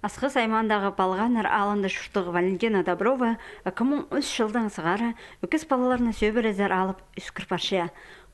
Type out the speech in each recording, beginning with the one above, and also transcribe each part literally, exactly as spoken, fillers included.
Асхыс аймаандағы Палғаннар аалында чурттығ Валентина Доброва ікі муң ӱс чылдаң сығара ӧкіс палаларны сӧбірезер алып ӧскір парча.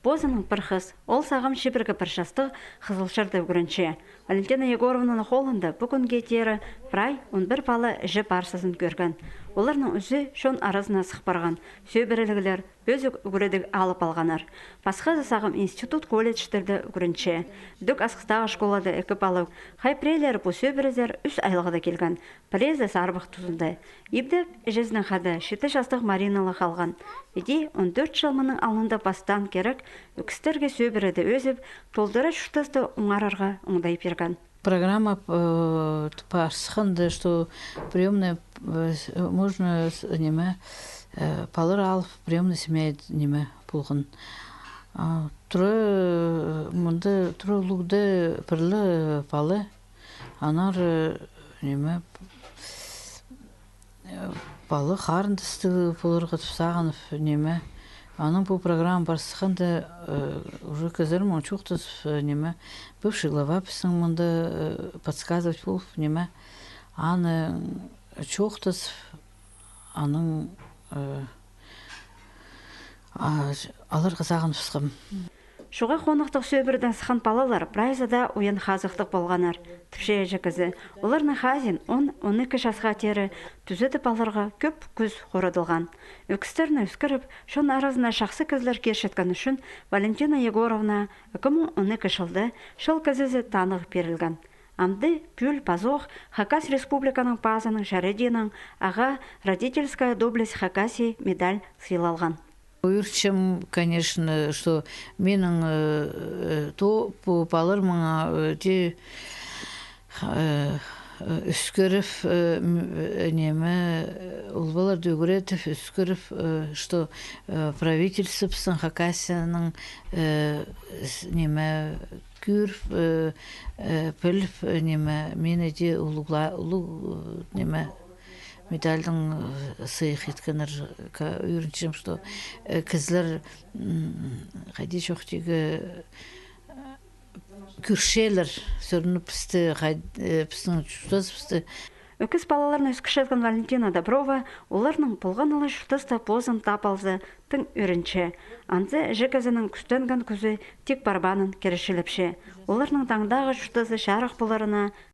Позының пір хыс, ол сағам чибіргі пір частығ Хызылчарда ӱгренче. Валентина Егоровнаның холында пу кӱнге теере прай он пір пала іҷе паарсазын кӧрген. Оларның ӱзі чон аразына сых парған, сӧбіреліглер, пӧзік ӱгредіг алып алғаннар. Пасхазы сағам институт, колледжтерде ӱгренче. Дӧк Асхыстағы школада ікі пала. Хай піреелері пу сӧбірезер ӱс айлығда килген, піреезі сарбах тузында. Ибде іҷезінең хада читі частығ Марина ла халған. Іди он тӧрт чыл мының алнында пастаан кирек ӧкістерге сӧбіреде ӧзіп, толдыра чуртасты оңарарға оңдай пирген. Программа, э, парсханда, что приёмная, э, с-, э, можно с-, ниме, э, палар алып, приёмная семья ниме полған. А, тура, э, мында тура улуғда пір ле пала, анар, э, ниме, э, пала харындастығ поларға тіп сағынып, ниме. Анаң пу программа парсханда, э, уже кізілер мынаң чоохтазып, э, ниме, бывший глава пістің мында, э, подсказывать полып, ниме. Аны чоохтазып, анаң, э, а, аларға сағыныбысхам. Чуға хонахтығ сӧбіредең сыххан палалар прайзы даа уян хазыхтығ полғаннар, тіпче іҷе кізі. Оларның хазиин он, он ікі часха теере тӱзедіп аларға кӧп кӱс хорадылған. Ӧкістерні ӧскіріп, чон аразына чахсы кізілер кирчеткен ӱчӱн Валентина Егоровнаға ікі муң он ікі чылда чыл кізізі танығ пирілген. Амды пӱӱл пазох Хакас Республиканың пазының чарыдиинаң ағаа «Родительская доблесть Хакасии» медаль сыйлалған. Ӱрчем, конечно, что минің, э, э, то, пу палалар маңа, э, те, э, э, ӧскіріп, э, м, э, ниме, э, ол палаларды ӱгретіп, ӧскіріп, э, что, э, правительствобыстың, Хакасияның, э, с-, ниме, кӧріп, э, э, піліп, э, ниме, мині дее улуғла-, улуғ, э, ниме, медальдаң, э, сыйых иткеннер, ка-, ӱрінчем, что, э, кізілер, м, хайди чоохтирға, э, кӧрчелер, сӧрініп пісті, хай-, э, пістің чуртасыбысты. Ӧкіс палаларны ӧскірчеткен Валентина Доброва оларның полған ла чуртаста позын таап алза, тың ӱрінче. Анзы іҷе кізінің кӱстенген кӱзі тик парбаанын киречілепче. Оларның таңдағы чуртазы чарых поларына